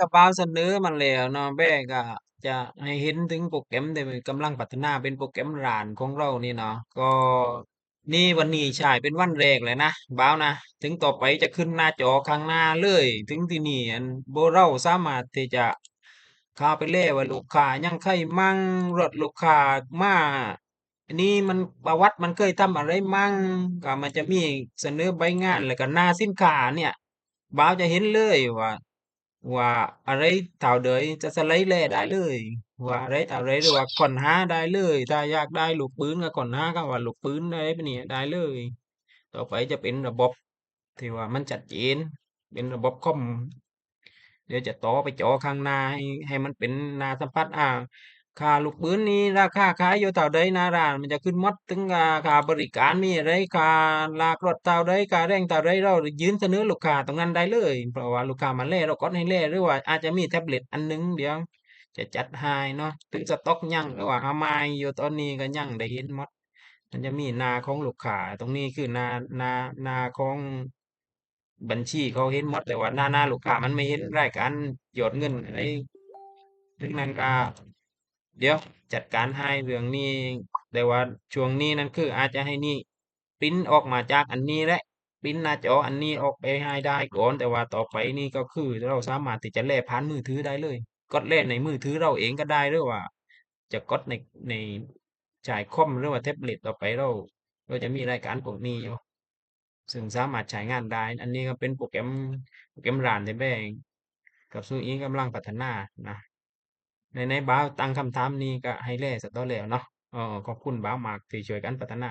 ກະບ່າວສະເໜີມາແລ້ວເນາະ ແບກະຈະໃຫ້ເຫັນເຖິງໂປຣແກຣມທີ່ກຳລັງພັດທະນາ ເປັນໂປຣແກຣມລ້ານຂອງເຮົານີ້ເນາະ. ກໍນີ້ ວັນນີ້ໃຊ້ເປັນວັນແລກແລ້ວນະບ່າວນະ, ເຖິງຕໍ່ໄປຈະຂຶ້ນໜ້າຈໍຂ້າງໜ້າເລີຍ. ເຖິງທີ່ນີ້ ອັນ ບໍ່ ເຮົາສາມາດທີ່ຈະເຂົ້າໄປແລວ່າລູກຄ້າຍັງໄຂມັ່ງ, ລົດລູກຄ້າມາ ອັນນີ້ມັນປະຫວັດມັນເຄີຍທຳອະໄລມັ່ງ, ກໍມັນຈະມີສະເໜີໃບງານ ແລ້ວກໍໜ້າສິນຄ້າເນຍ ບ່າວຈະເຫັນເລີຍວ່າ ວ່າອະໄລເທົ່າໃດ ຈະສະໄລແລໄດ້ເລີຍ ວ່າອະໄລເທົ່າໃດ ຫຼືວ່າຄົ້ນຫາໄດ້ເລີຍ. ຖ້າຢາກໄດ້ລູກປືນກໍຄົ້ນຫາຄຳວ່າລູກປືນໄດ້ ແບບນີ້ໄດ້ເລີຍ. ຕໍ່ໄປຈະເປັນລະບົບທີ່ວ່າມັນຊັດເຈນ ເປັນລະບົບຄອມ. ດຽວຈະຕໍ່ໄປຈໍຂ້າງໜ້າໃຫ້ ໃຫ້ມັນເປັນໜ້າສຳຜັດ ອາ ຄ່າລູກປືນນີ້ ລາຄາຂາຍຢູ່ເທົ່າໃດ ໜ້າຮ້ານມັນຈະຂຶ້ນໝົດ ເຖິງຄ່າ ຄ່າບໍລິການມີໄດ໋ ຄ່າລາກລົດເທົ່າໃດ ຄ່າແຮງເທົ່າໃດ ເຮົາຍື່ນສະເໜີລູກຄ້າຕົງນັ້ນໄດ້ເລີຍ. ເພາະວ່າລູກຄ້າມາແລ ເຮົາກົດໃຫ້ແລ ຫຼືວ່າອາດຈະມີແທັບເລັດອັນໜຶ່ງ ດຽວຈະຈັດໃຫ້ເນາະ. ເຖິງສະຕັອກຍັງ ຫຼືວ່າເຮົາມາຢູ່ຕອນນີ້ກໍຍັງໄດ້ເຫັນໝົດ. ມັນຈະມີໜ້າຂອງລູກຄ້າ ຕົງນີ້ຄືໜ້າ ໜ້າ ໜ້າຂອງ ບັນຊີເຂົາເຫັນໝົດ ແຕ່ວ່າໜ້າ ໜ້າລູກຄ້າມັນໄມ່ເຫັນລາຍການຍອດເງິນໃດ. ດັ່ງນັ້ນກໍດຽວຈັດການໃຫ້ເລື່ອງນີ້ ແຕ່ວ່າຊ່ວງນີ້ນັ້ນຄືອາດຈະໃຫ້ນີ້ ປຣິນອອກມາຈາກອັນນີ້ແຫຼະ ປຣິນໜ້າຈໍອັນນີ້ອອກໄປໃຫ້ໄດ້ກ່ອນ. ແຕ່ວ່າຕໍ່ໄປນີ້ກໍຄືເຮົາສາມາດທີ່ຈະແລຜ່ານມືຖືໄດ້ເລີຍ ກົດແລໃນມືຖືເຮົາເອງກໍໄດ້ ຫຼືວ່າຈະກົດໃນ ໃນໃຊ້ຄອມ ຫຼືວ່າແທັບເລັດ. ຕໍ່ໄປເຮົາ ເຮົາຈະມີລາຍການພວກນີ້ຢູ່ ເຊິ່ງສາມາດໃຊ້ງານໄດ້. ອັນນີ້ກໍເປັນໂປຣແກຣມ ໂປຣແກຣມລ້ານແທ້ແບງ ກັບຊູອີກຳລັງພັດທະນານະ. ໃນ ໃນບ່າວຕັ້ງຄຳຖາມນີ້ກໍໃຫ້ແລສະຕໍ່ແລ້ວເນາະ. ເອີ ຂອບຄຸນບ່າວມາກທີ່ຊ່ວຍກັນພັດທະນາ.